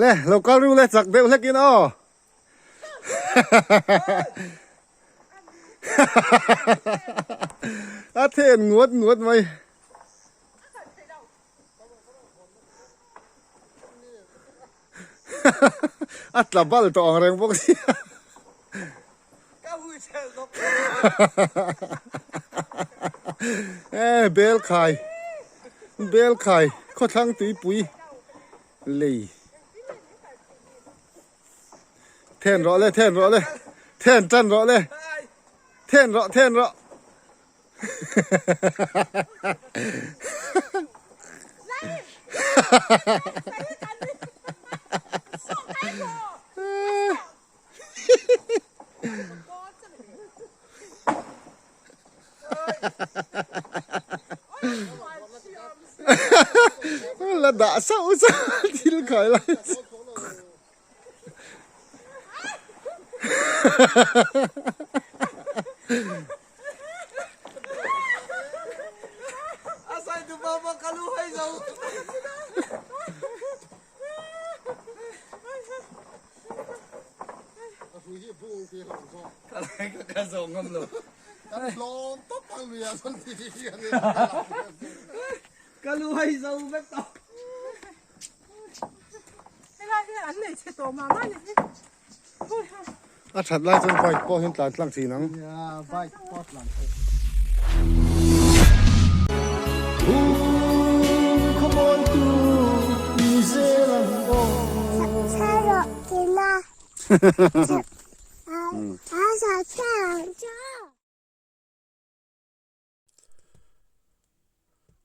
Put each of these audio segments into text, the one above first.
Le lo kal ru le chak deuh hlekin aw. A then nguat nguat mai. A tla bal tawh ang reng bawk sia. E bel khai bel khai khawthlang tuipui lei then rawh le then rawh le then tan rawh le then rawh then rawh. La dah sauh sauh thil khai lai chu. A that lai chuan bike pawh hian tlan tlang thin ang. Bike pawh tlan thei.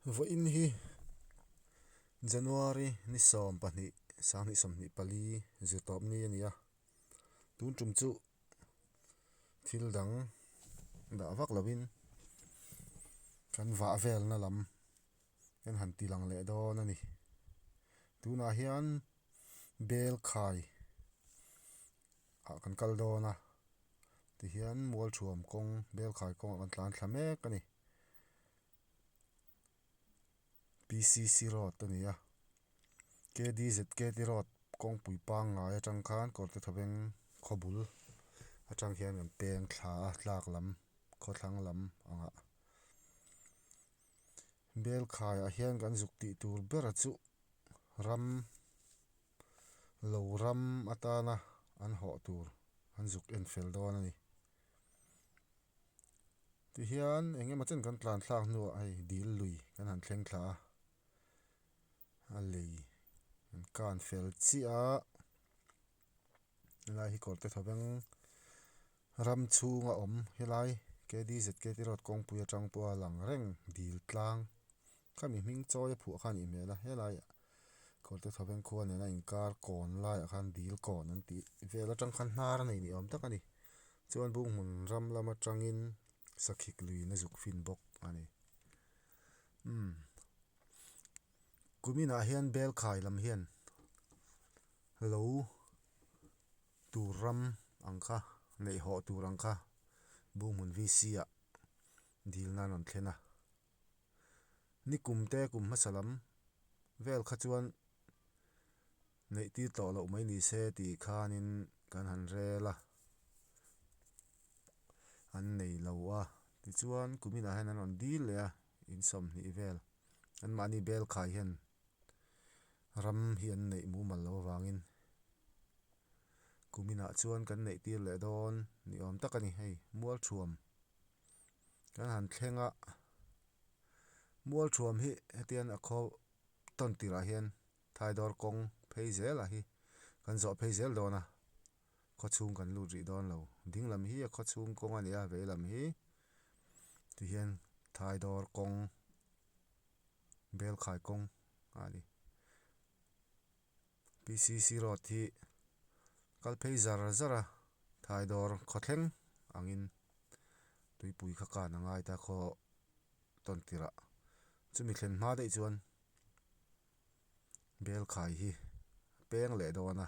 Vawiin hi January ni 12 2024 zirtawp ni a ni a, tun tum chu thil dang dah vak lovin kan vah velna lam kan han ti lang leh dawn a ni. Tunah hian bel khai ah kan kal dawn a tihian mualthuam kawng bel khai kawngah kan tlan thla mek a ni. P_c_c road a ni a K_d_z_k_t road kawngpui pangngai atang khan kawrte thawveng khaw bul atang hian kan peng thla a tlak lam khawthlang lam angah bel khaiah hian kan zuk tih tur ber a chu ram lo ram atana an hawh tur an zuk en fel dawn a ni. Tihian eng emaw chen kan tlan thlak hnuah hei dil lui kan han thleng thla a, a lei an kan fel chiah a, helai hi kawr te tho veng ram chhunga awm helai K_D_Z_K_T road kawngpui atang pawha lang reng dil tlang khami hming chawi a phuah kha a nih hmel a helaiah kawr te tho veng khua nena inkar kawn laiah khan dil kawn an tih vel atang khan hnar a nei ni awm tak a ni. Chuan Bunghmun ram lam atangin sakhik luiin a zuk fin bawk a ni. Umm kuminah hian bel khai lam hian lo tur ram ang kha neih hawh tur ang kha Bunghmun V_C ah dil nan an thlen a. Ni kum te kum hmasa lam vel kha chuan neih tir tawh loh mai ni se tih khanin kan han rel a, an nei lo a tichuan kuminah hian an rawn dil leh a in 20 vel anmahni bel khai hian ram hi an neih mumal loh avangin kuminah chuan kan neih tir leh dawn ni awm tak a ni hei mualthuam kan han thleng a mualthuam hi hetiang a khaw tawn tirah hian Thaidawr kawng phei zel a hi kan zawh phei zel dawn a, khaw chhung kan lut rih dawn lo. Ding lam hi a khaw chhung kawng a ni a, vei lam hi tihian Thaidawr kawng Belkhai kawng a ni. P_c_c road hi kal phei zar zar a, Thaidawr khaw thleng angin tuipui kha kan a ngai ta khaw tawn tirh ah chumi thlen hma daih chuan. Bel khai hi a peng leh dawn a,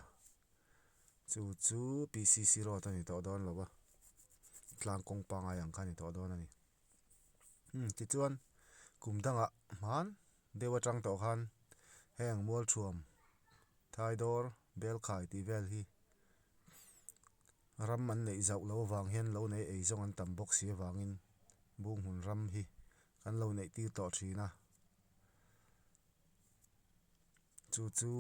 chu chu P_c_c road a ni tawh dawn lo a, tlang kawng pangngai ang kha a ni tawh dawn a ni. Umm tichuan kum dangah hman deuh atang tawh khan heng Mualthuam, Thaidawr, Belkhai tih vel hi ram an neih zauh loh avang hian lo nei ei zawng an tam bawk si avangin Bunghmun ram hi kan lo neih tir tawh thin a. Chu chu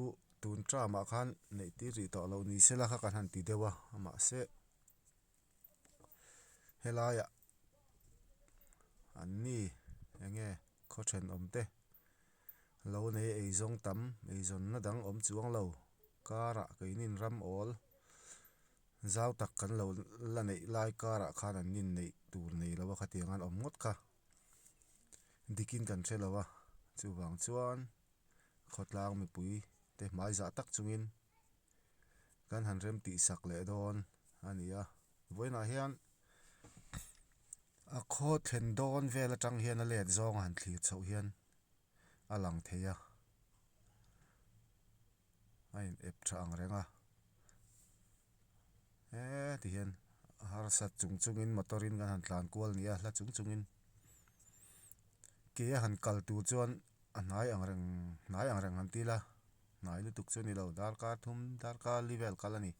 tun term ah khan neih tir rih tawh loh ni sela kha kan han ti deuh a mahse helaiah an ni eng nge khaw thenawm te lo nei eizawng tam eizawnna dang awm chuang lo karah keinin ram awl zau tak kan lo la neih lai karah khan an inneih tur nei lo a khatiang an awm ngawt kha. Dikin kan hre lo a, chuvang chuan khawtlang mipui te hmai zah tak chungin kan han rem tih sak leh dawn a ni a. Vawiinah hian a khaw thlen dawn vel atang hian a let zawng a han thlir chhoh hian a lang thei a, a in ep tha ang reng a. Heti hian a harsat chung chungin motor in kan han tlan kual ni a hla chung chungin ke a han kal tur chuan a hnai ang reng hnai ang reng han ti ila hnai lutuk chu a ni lo darkar thum darkar li vel kal a ni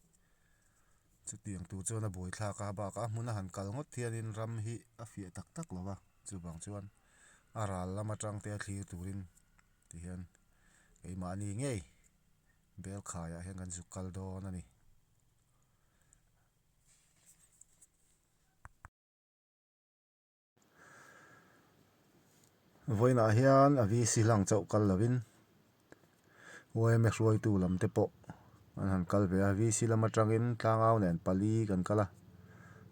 chutiang tur chuan a buai thlak a bakah a hmun a han kal ngawt hianin ram hi a fiah tak tak lo va chuvang chuan a ral lam atang te a thlir turin tihian keimahni ngei. Belkhaiah hian kan zuk kal dawn a ni. Vawiinah hian a VC hlang chauh kal lovin yma hruaitu lam te pawh an han kal ve a, VC lam atangin tlangau nen pali kan kal a,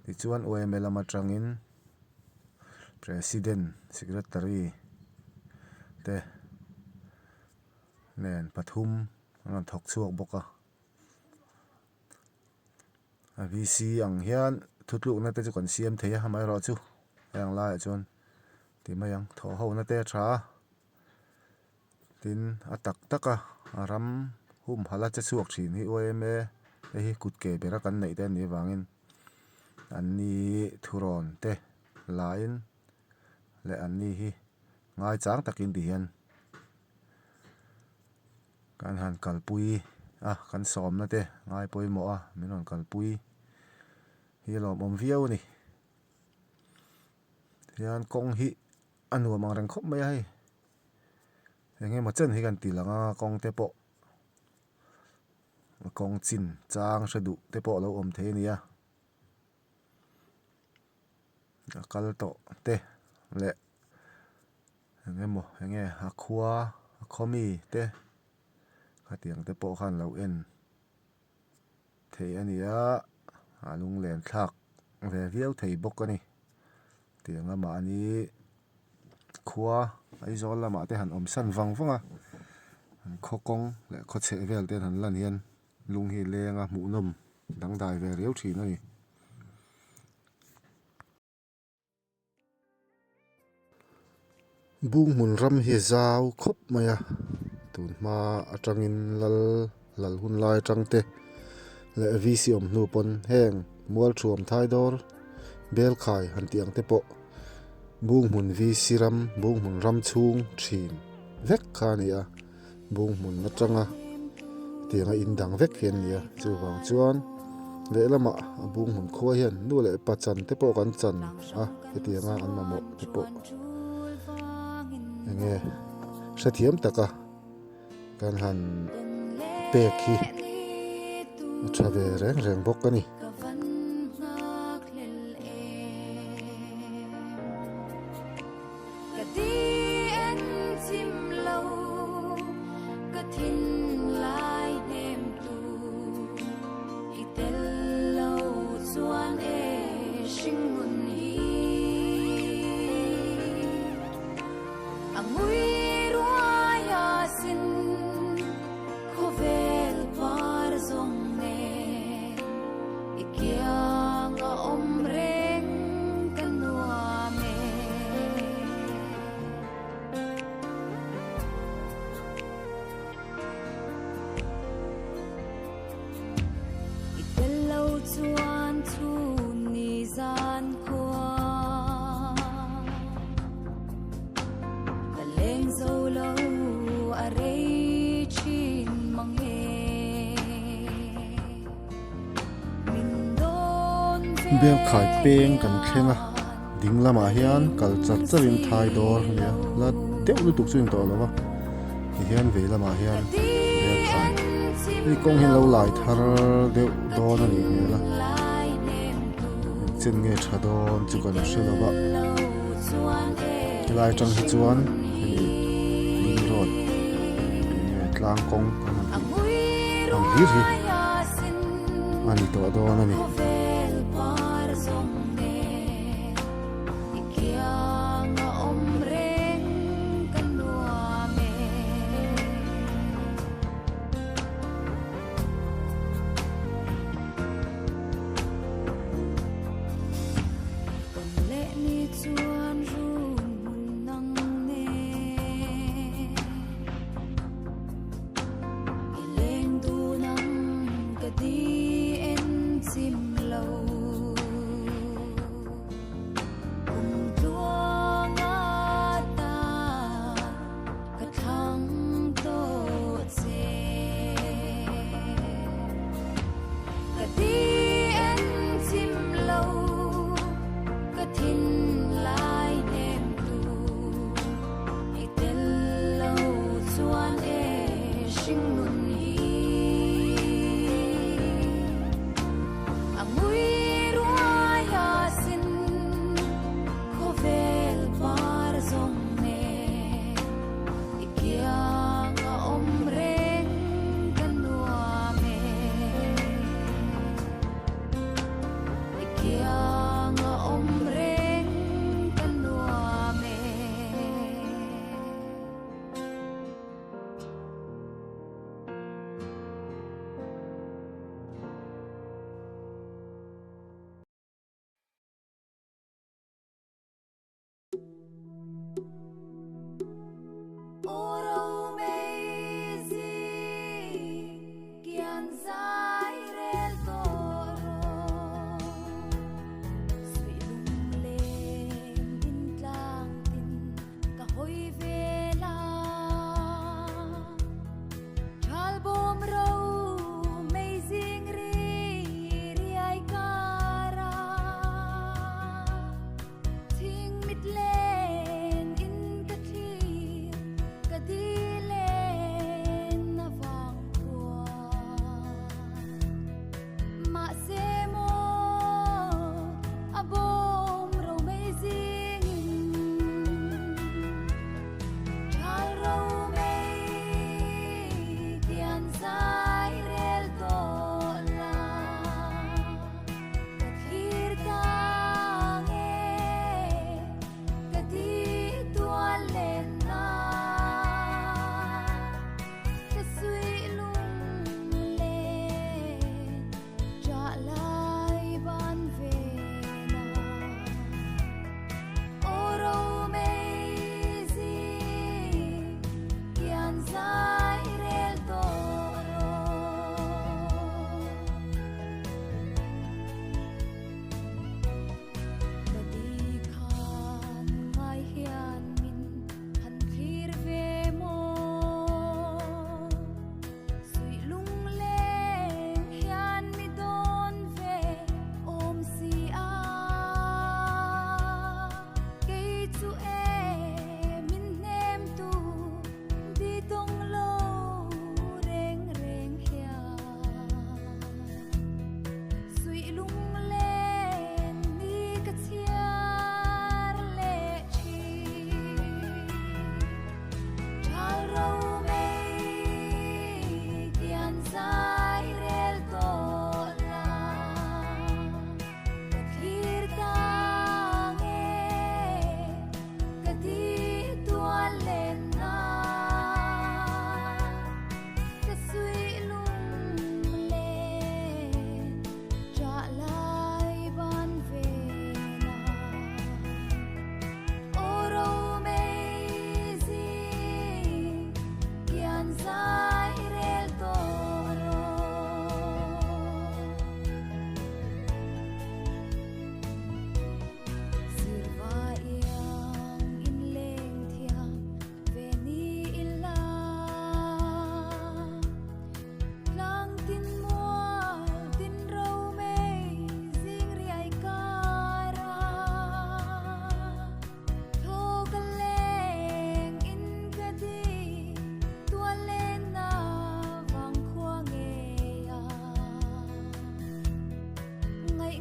tichuan yma lam atangin President, Secretary te. Nen pathum an rawn thawk chhuak bawk a a VC ang hian thutlukna te chu kan siam thei a amaherawhchu heng laiah chuan ti mai ang thawh ho na te a tha a tin a tak tak a a ram humhalh a che chhuak thin hi yma te hi kut ke bera kan neih te a nih avangin an ni thurawn te lain leh an ni hi ngaichang takin ti hian. Kan han kalpui a, kan sawmna te ngai pawimawh a, min rawn kalpui hi a lawmawm viau a ni. Tihian kawng hi a nuam ang reng khawp mai a hei, eng emaw chen hi kan ti lang a kawng te pawh kawng chin chang hre duh te pawh a lo awm thei a nia. A kal tawh te leh eng emaw eng nge a khua a khaw mi te khatiang te pawh khan lo en thei a ni a a lunglen thlak ve viau thei bawk a ni tiang a mahni khua Aizawl lamah te han awm san vang vang a an khaw kawng leh khaw chheh vel te an han lan hian. Lung hi leng a hmuhnawm dangdai ve riau thin a ni. Bunghmun ram hi a zau khawp mai a, tun hma atangin lal lal hun lai atang te leh VC awm hnu pawn heng Mualthuam Thaidawr Belkhai han tih ang te pawh Bunghmun VC ram Bunghmun ram chhung thin vek kha a ni a. Bunghmun atanga tianga in dang vek hi an ni a, chuvang chuan lehlamah a bunghmun khua hian nu leh pa chan te pawh kan chan a, hetianga an mamawh te pawh eng nge hrethiam taka kan han pek hi a tha ve reng reng bawk a ni. Ka ti en chim lo ka thinlai hnem tu i tel lo chuan e hringnun hi a ngui ruai a sin khawvel par zawng nen. Bialkhai peng kan thleng a ding lamah hian kal char char in thai dawr a nia la deuh lutuk chu a ni tawh lo va tihian vei lamah hian bialkhai hei kawng hi an lo lai thar deuh dawn a nih hmel a engchen nge tha dawn chu kan hre lo va helai atang hi chuan hemi main road enge tlang kawng an han tih ang hlir hi a ni tawh dawn a ni.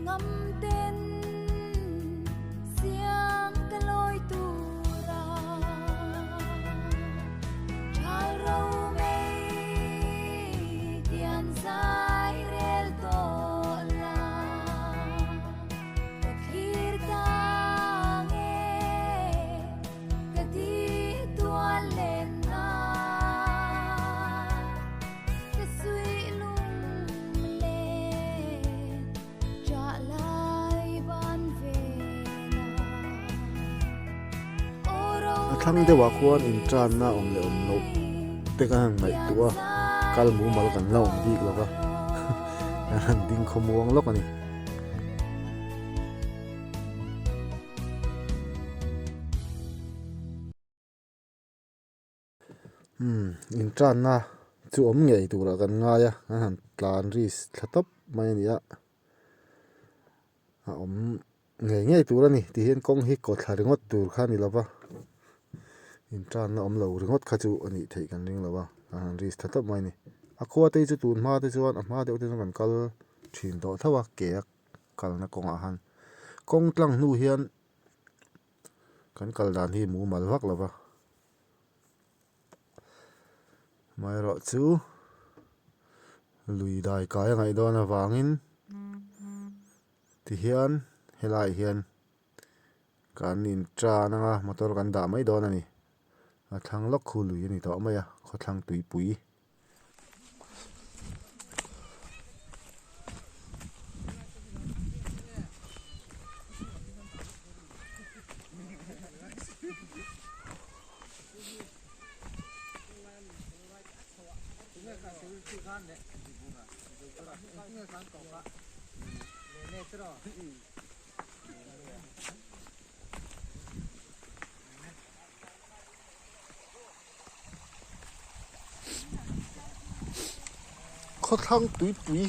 Ngam ten siang ka lawi tura Thal ro mei tian zai rel tawh la Ka thlir tang e ka di tual len na Ka suih lung len chah lai ban ve na A thlang deuhah khuan intanna awm leh awm loh te kan han ngaihtuah a, kal mumal kan la awm bik lo va, kan han ding khawmuang lawk a ni. Umm intanna chu awm ngei turah kan ngai a kan han tlan risk thla tawp mai a ni a a awm ngei ngei tur a ni ti hian kawng hi kaw thla ringawt tur kha a ni lo va intanna awm lo ringawt kha chu a nih theih kan ring lo a kan han risk thla tawp mai a ni a khua te hi chu tun hma te chuan a hma deuh te chuan kan kal thin tawh tho a ke a kalna kawngah khan kawng tlang hnu hian kan kal dan hi mumal vak lo va amaherawh chu lui dai kai a ngaih dawn avangin tihian helaiah hian kan in tan anga motor kan dah mai dawn a ni a thlang lawk khu lui a ni tawh mai a khawthlang tuipui. Khawthlang tuipui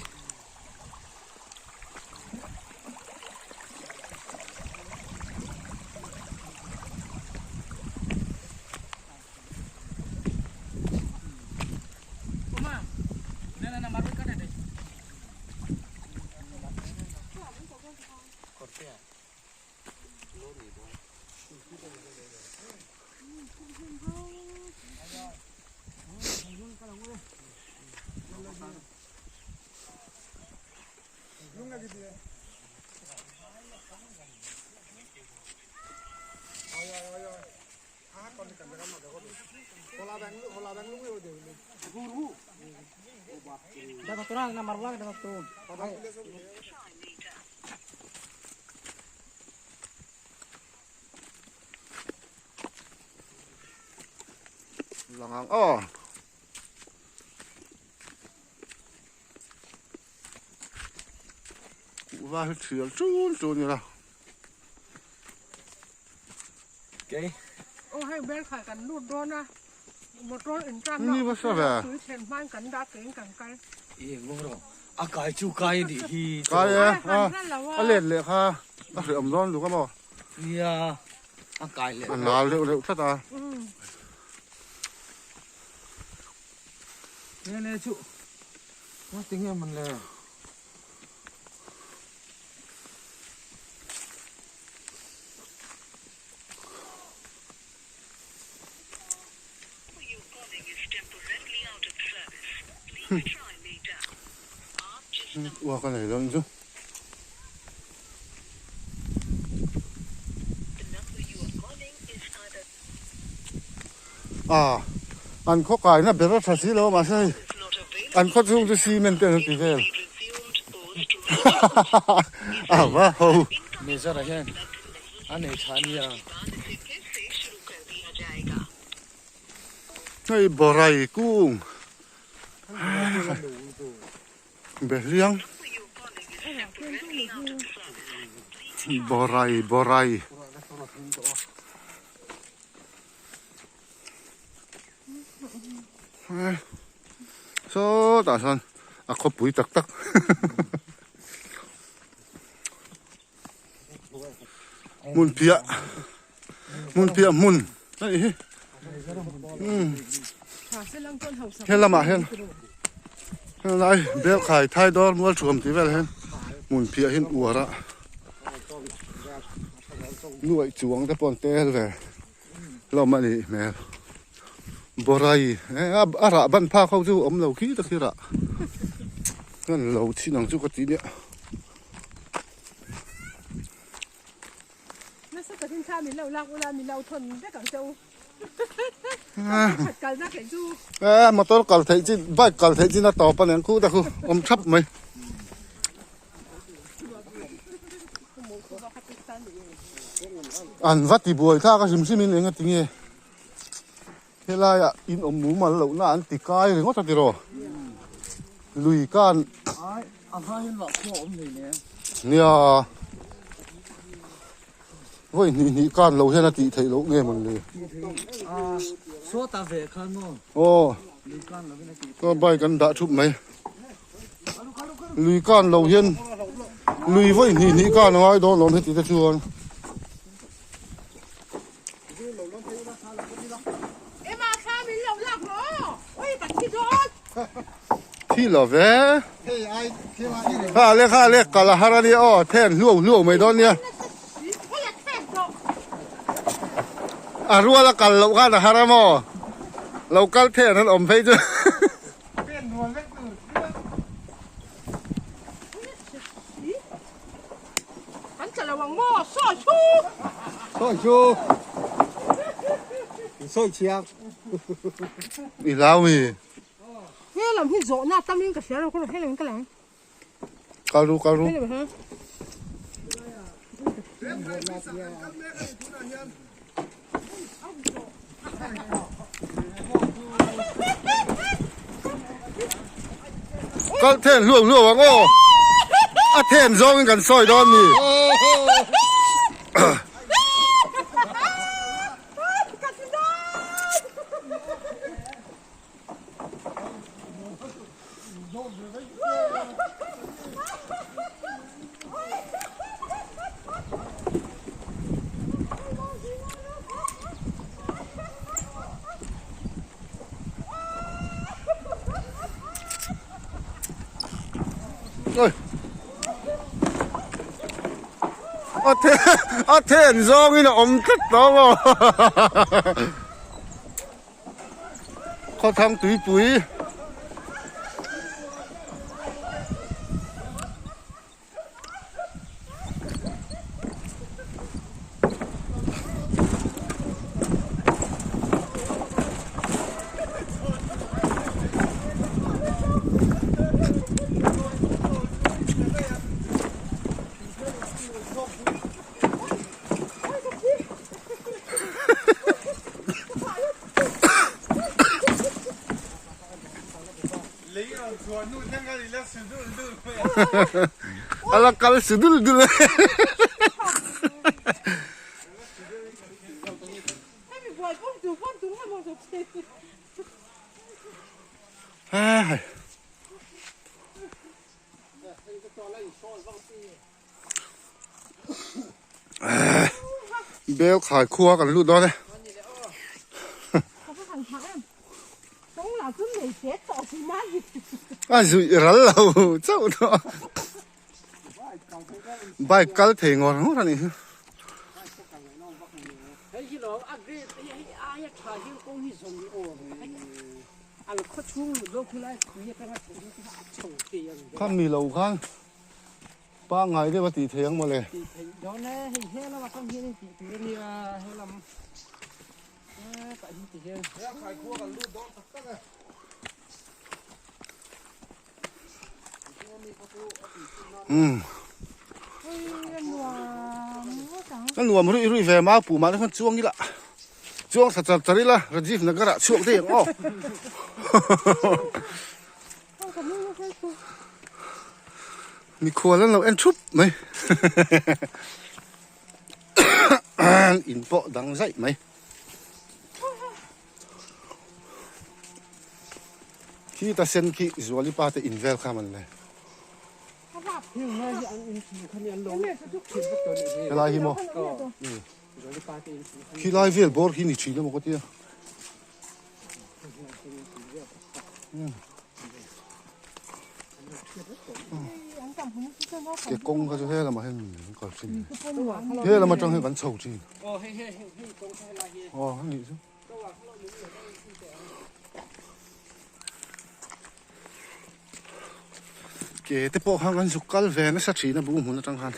Lang ang aw. Kuhva hi thial chun chun ila. Okay. Oh hei bel kha kan lut dawn a motor in tram Ni va sa ve. Tui thlen hman kan dah ke in kan kal. E ngawr a kai chu kai ni hi. Kai e a a let leh kha a hre awm dawn luk a maw. Nia a kai leh. A nal deuh deuh tlat a. Ne ne chu. Ma tinge man le. Ua ka nei dawn chu. A an khaw kaina ber a tha si lo a mahse hei an khaw chhung chu cement te an ti vel a va ho. Mezara hian a nei tha ania. Hei borai kung behliang borai borai. Sawtah sawn a khawpui tak tak hmun phiah hmun phiah hmun a nih hi he lamah hian helai belkhai thaidawr mualthuam tih vel hian. Hmun phiah hian uar a nuaih chuang te pawh an tel ve hlawm a nih hmel borai a rah ban phak ho chu awm lo khi ta khi rah hian lo chhin ang chu ka ti nia. Nasa takin thla min lo lak ula min lo thawn vek ang che u. Eh motor kal theih chin bike kal theih chin a tawp a nen khu ta khu awm thap mai. An va ti buai thlak a hrim hrim in eng a ti nge helai ah in awm mumal loh na an ti kai ringawt a tiraw lui kan nia. Vawi hnih hnih kar lo hian a tih theih loh nge mawn le? Sawta ve khan maw? Aw. Lui kan lo in a tih. Ka bike an dah thup mai. Lui kan lo hian lui vawi hnih hnih kan a ngai dawn lawm heti te chuan. Ema thla min lo lak rawh. Oi ka thi dawn. Thi lo ve. Kha le kha le kal a har a nia aw then hluau hluau mai dawn nia. A rual a kal loh khan a har a maw? Lo kal then an awm phei chu. An tla lo ang maw? Sawi chu! Sawi chu! Sawi chiang. I hlau mi? He lam hi zawhna tam in ka hria lo, he lam in ka lang. Kal ru kal ru. Kal then hluau hluau ang aw. A then zawng in kan sawi dawn ni. Ôi. A the a then zawng in a awm tlat tawh maw. Khawthlang tuipui A la kal su dul dul a. Bel khai khua kan lut dawn e. A zuih ral lo chauh tawh. Bike kal thei ngawr ngawr a nih hi. Khami lo khan. Pangngai deuh a tih theih ang mawle. Tih theih dawn e, hei he lamah khan hian in tih tur a nia, he lam tah hi ti hian. He a khaikhua kan lut dawn tak tak e. Umm. Ka nuam ruih ruih ve mau puh mah te khan chuang ila chuang thla char char ila Rajiv Nagar ah chhuak daih ang aw. Mikhual an lo en thup mai in pawh dang zaih mai khi ta sen khi Zuali pa te in vel kha man le helai hi maw khi lai vel bawr khi ni thin emaw ka tia. Ke kawng kha chu he lamah hian kan kal thin he lam atang hian kan chho thin aw a nih chu. Ke te pawh khan kan zuk kal ve nasa thin a bu hmun atang khan.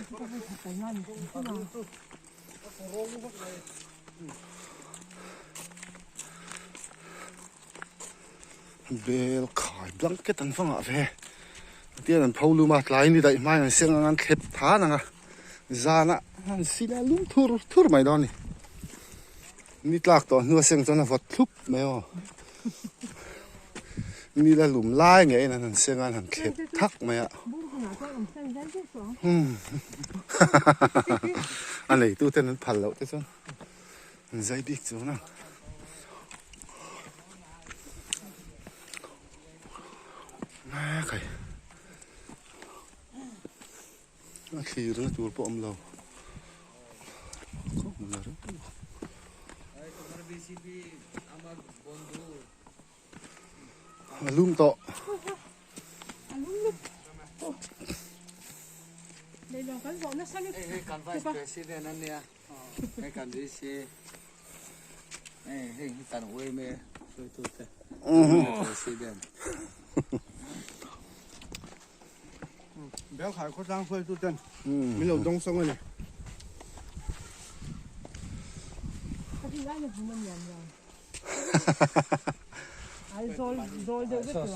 Bel khai blanket an va ngah ve tian an pho lum a tlai ni daih hmain an seng ang an thlep than ang a zanah an sin a lum thur thur mai dawn a ni ni tlak tawh hnu a seng chuan a vawt thlup mai aw ni la lum lai ngei in an han seng a an han thlep thak mai a a neitu ten an phal loh te chuan an zai bik chu na. Khai a thlir na tur pawh a awm lo a lum tawh.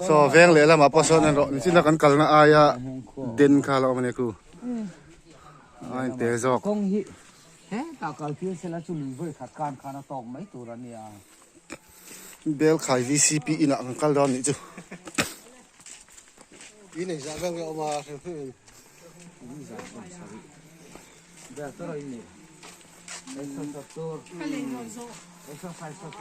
Saw veng leh lamah pawh sawn en rawh nichina kan kalna aia den kha a lo awm a nia khu a inte zawk. Hetah kal phir sela chu lui vawi khat khan khan a tawk mai tur a nia. Belkhai VCP inah kan kal dawn nih chu. In ei zah vel nge awm a hre hre in. In zah sawm sarih. Ber tur a in nei. Exercise tur. Exercise tur.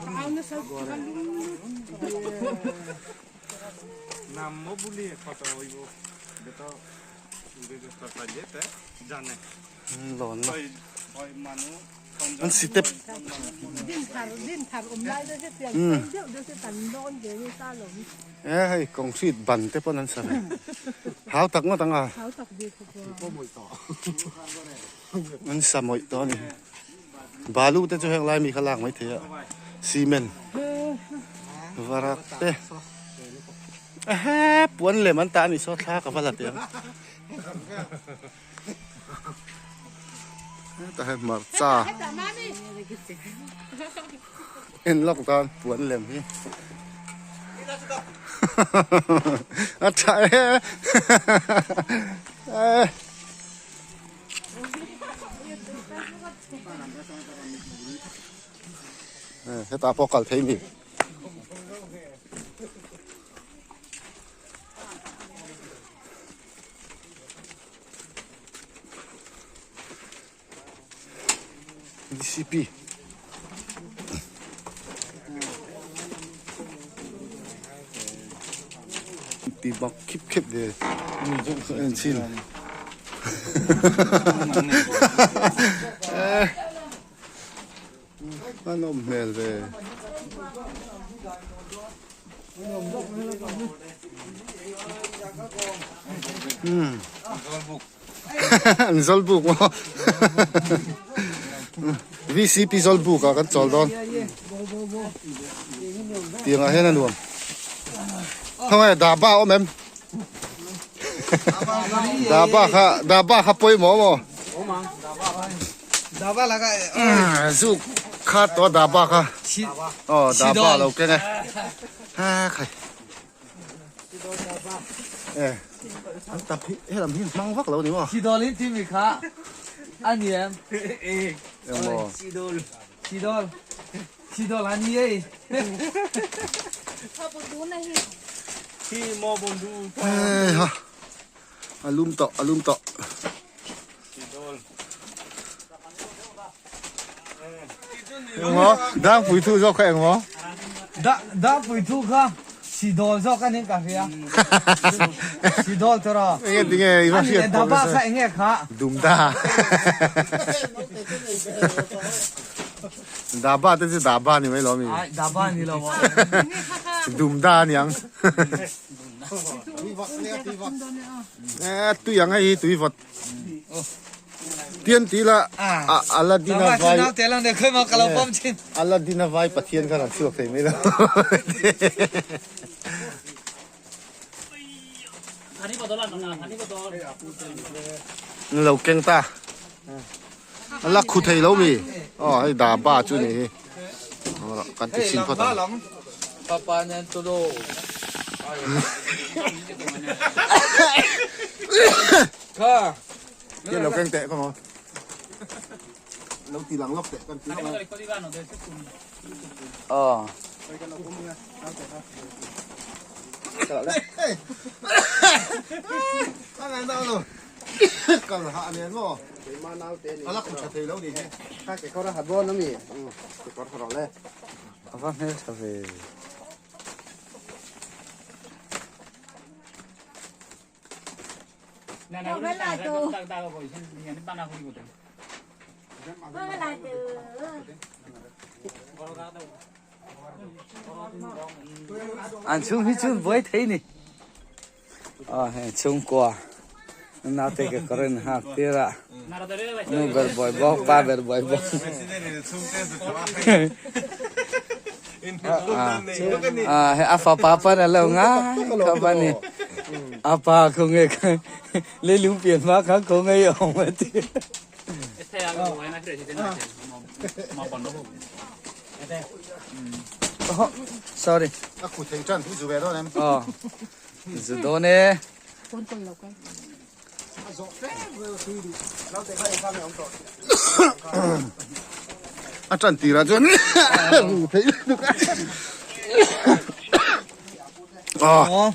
Lawn na an step e hei concrete ban te pawn an sa ve hau tak ngawt ang a an sa mawih tawh a ni balu te chu heng lai mi kha lak mai thei a cement varak te ehe puan lem an tah a nih saw thla ka va la teh ang. Hetah hian hmarcha en lawk dawn puan lem hi a tha e hetah pawh kal thei mi. DCP ti bak khip khip ve en chin a nawm hmel ve. An zawlbuk maw VCP zawlbuk ah kan chawl dawn tiangah hian a nuam khawnge daba a awm em daba kha daba kha pawimawh maw. Zuk kha tawh daba kha aw daba lo keng e ha khai e an tap hi helam hi hmang vak lo ni maw Sidol in timi kha ani em emaw Sidol Sidol Sidol ani ei Hei ha a lum tawh a lum tawh Engmaw dangpui thu zawk kha engmaw Dangpui thu kha Sidol zawk a ning ka hria Sidol chu rawh Enge tinge i va hriat pawh Daba kha enge kha Dumda Daba te chu daba ni mai lo mi Daba ni lo Dumda aniang. Tui ang hei hi tui vawt tian ti ila Aladdin a vai Aladdin a vai pathian khan an chhuak thei mai lo. Lo keng ta a la khu thei lo mi aw hei daba chu ni hi kan ti chhin phawt ang. Lo keng teh ka maw lo ti lang lawk teh kan ti lawk ang. Kal hah nen maw a la khu tha thei lo ni hi. Kha kekawr a ha dawn a mi? Kekawr ha rawh le. A va hmel tha ve. An chhung hi chuan buai thei ni. Aw hei chhungkua naute ke kawr in hak tir a nu ber buai bawk pa ber buai bawk a a fapa pawn a lo ngai khawp a ni a pa khawnge leilung pian hma khan khawnge i awm a ti. Sorry. A khu thei tan hi zu ve dawn em? Aw. Zu dawn e. A tan tirah chuan ru thei lutuk a. Aw.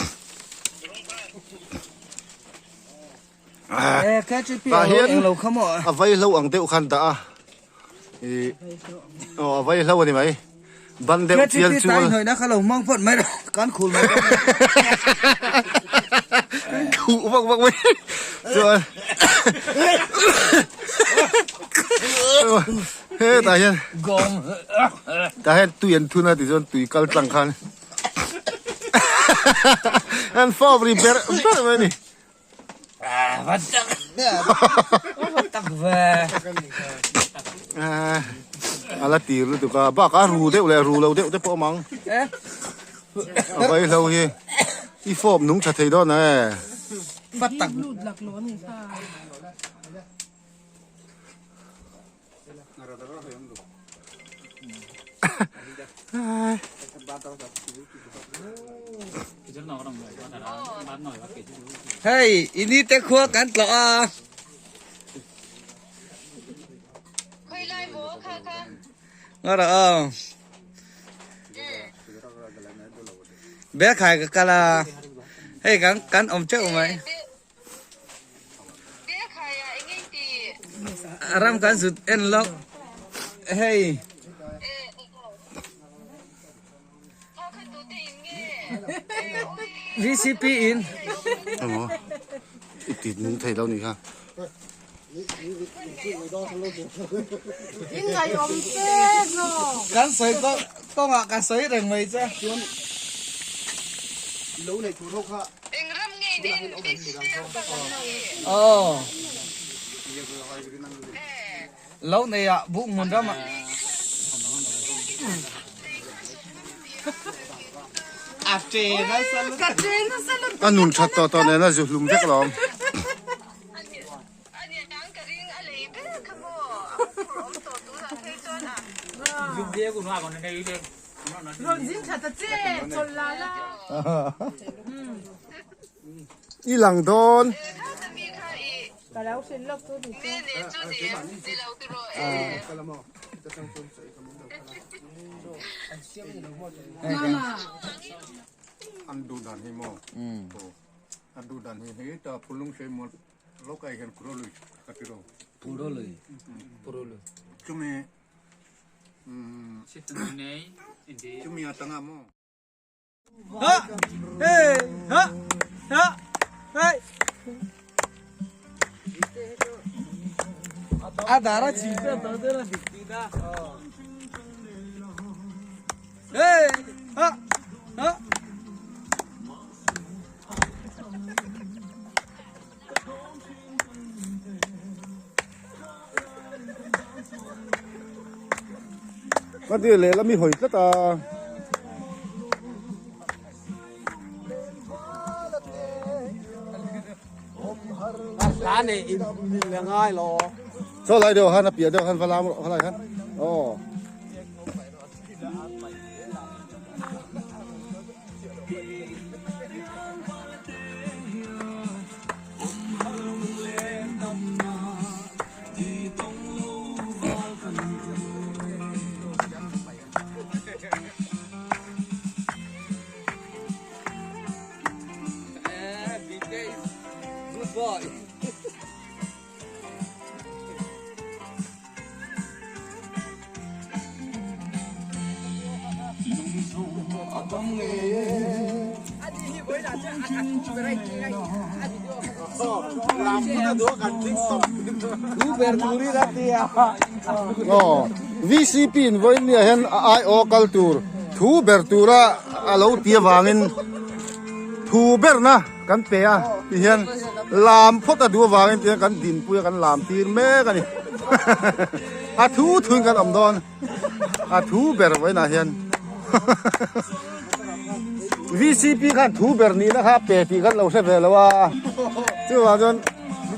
Tah hian a vaihlo ang deuh khan dah a ih aw a vaihlo a ni mai ban deuh chial chual khuh vak vak mai chuan hetah hian tah hian tui an thun a tichuan tui kal tlang khan an fawp ri berh berh mai a ni. A la tir lutuk a bakah a ru deuh leh ru lo deuh te pawh a awm ang a vaihlo hi i fawp nung tha thei dawn e. Hei ini te khua kan tlawh a. Nga rawh aw. Be khai ka kal a. Hei kan kan awm teuh mai. Ram kan zut en lawk hei. VCP in. Emaw i ti nung thei lo ni kha. Kan sawi kawngah ka sawi reng mai che. Aw lo nei ah buh hmun ram ah. A nun that tawh tawh nen a zu hlum vek alawm. I lang dawn. An duh dan hi maw? An duh dan hi hei ta Pulung sei maw Lokai hian Purolui ka ti ro. Purolui. Purolui. Chumi chumi atanga maw. Ha! Hey! Ha! Ha! Hey! A dara chi te to te na dik ti na. Hey! Ha! Ha! Ka ti lehlam i hawi tlat a. Saw lai deuh khan a piah deuh khan va lam rawh khalai khan aw. Good boy. Aw VCP in vawiin nia hian a aiawh kal tur thu ber tura a lo ti avangin thu berna kan pe a ti hian lam phawt a duh avangin ti hian kan dinpui a kan lam tir mek a ni a thu thuin kan awm dawn a thu ber vawiinah hian VCP khan thu ber nihna kha pe tih kan lo hre ve lo a chuvang chuan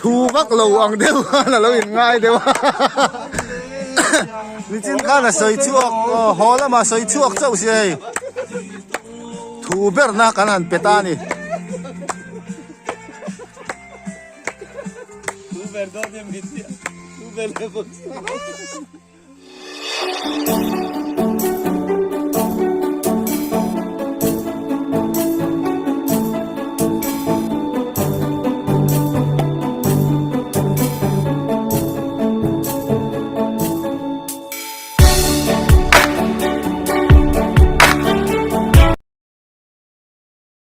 thu vak lo ang deuh khan a lo in ngai deuh a nichin khan a sawi chhuak haw lamah sawi chhuak chauh si hei. Thu berna kan han pe ta a ni. Thu ber dawn em hi chiah. Thu ber leh bawk si.